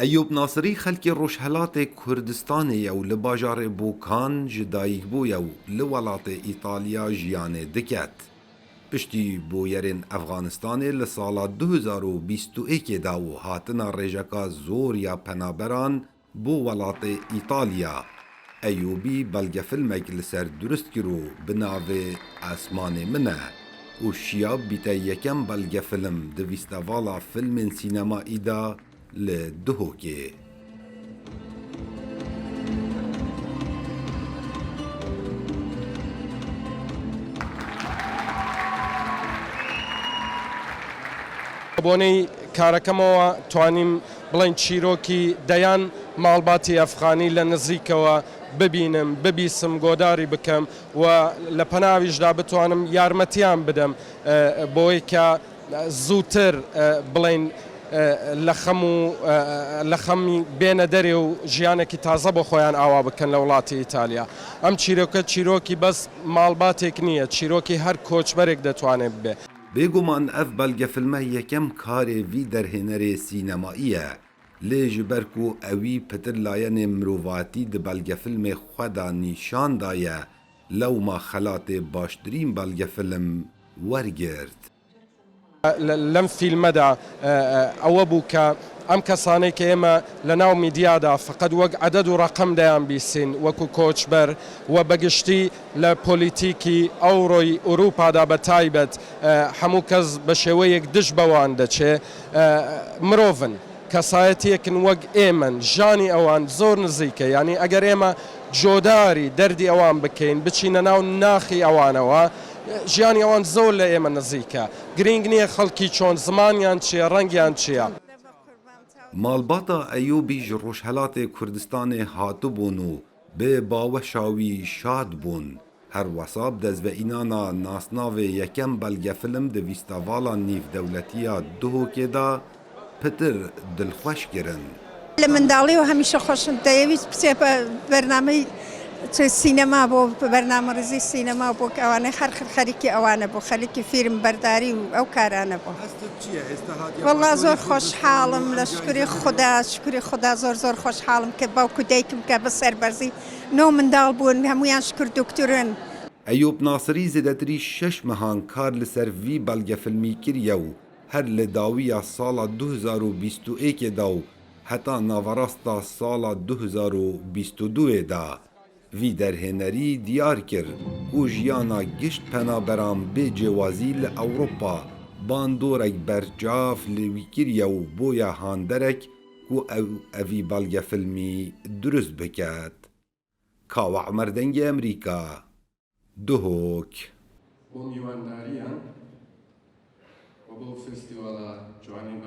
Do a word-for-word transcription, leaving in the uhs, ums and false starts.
Eyûb Nasirî xelkê Rojhelatê Kurdistanê ye û li bajarê Bokan ji dayik bûye û li welatê Îtalya jiyanê diket. Piştî bûyerên Efxanistanê li sala du hezar û bîst û yekê de û hatina rêjeka zor ya penaberan bo welatê Îtalya, Eyûbî belgefilmek li ser durust kir û bi navê Esmanê Min e û şiya bîte yekem belgefilm di fîstevala filmên sînemayî de li Duhokê. بۆنەی کارەکەمەوە توانیم بڵێن چیرۆکی دەیان ماڵباتی ئەفغانی لە نزیکەوە ببینم، ببیسم، گۆداری بکەم و لە پەناویشدا بتوانم یارمەتیان بدەم، ئە، بۆی کە زووتر، ئە، بڵێن، ئە، لە خەم و، ئە، لە خەمی بێنە دەرێ و ژیانێکی تازە بۆ خۆیان ئاوا بکەن لە وڵاتی ئیتالیا. ئەم چیرۆکە چیرۆکی بەس ماڵباتێک نییە، چیرۆکی هەر کۆچبەرێک دەتوانێت ببێ. Bêguman ev belgefilme yekem karê vî derhênerê sînemayî ye. Lê ji ber ku ewî pitir layenê mirovatî di belgefilmê xwe de nîşan daye, lewma xelatê baştirîn belgefilm wergirt. لە، لەم فیلمەدا، ئە، ئە، ئەوە بوو کە ئەم کەسانەی کە ئێمە لە ناو میدیادا فقط وەک عەدەد و ڕەقەم دەیان بیسین، وەکو کۆچبەر و بەگشتی لە پۆلیتیکی ئەوڕۆی ئوروپادا بە تایبەت، ئە، هەموو کەس بە شێوەیەک دژ بەوان دەچێ، ئە، مرۆڤن. کەسایەتیەکن وەک ئێمەن، ژانی ئەوان زۆر نزیکە. یعنی، ئەگەر ئێمە جۆداری دەردی ئەوان بکەین، بچینە ناو ناخی ئەوانەوە، ژیانی ئەوان زۆر لە ئێمە نزیکە. گرنگ نییە خەڵکی چۆن، زمانیان چییە، ڕەنگیان چییە. Malbata Eyûbî ji Rojhelatê Kurdistanê hatibûn û bi baweşa wî şad bûn. Her wesa bi destveînana nasnavê yekem belgefilm di Fîstevala Nîvdewletî ya Duhokê de pitir dilxweş kirin. لە منداڵیەوە هەمیشە خۆشم دەیەویست بچێ بە بەرنامەی چ سینەما بۆ، بە بەرنامە ڕێزی سینەما بۆ کە ئەوانەی خەر خەریکی ئەوانە بۆ خەریکی فیلم بەرداری و ئەو کارانە بۆ. وەڵا زۆر خۆشحاڵم، لە شکری خدا، شکری خدا زۆر زۆر خۆشحاڵم کە باوک و دایکم کە بە سەربەرزی نۆ منداڵ بوون، هەمویان شکر دکترن. Eyûb Nasirî zêdetirî şeş mehan kar li ser vî belgefilmî kiriye û her li dawiya sala du hezar û bîst û yekê de û heta naverasta sala du hezar û bîst û duyê de. Vî derhênerî diyar kir ku jiyana gişt penaberan bê cêwazî li Ewropa bandorek berçav li wî kiriye û boye handerek ku ew evî belgefilmî durust biket. Kawa Emer, Dengê Emerîka, Duhok. بۆ میوانداریان و بۆ فێستیڤاڵە جوانەی بەڕێ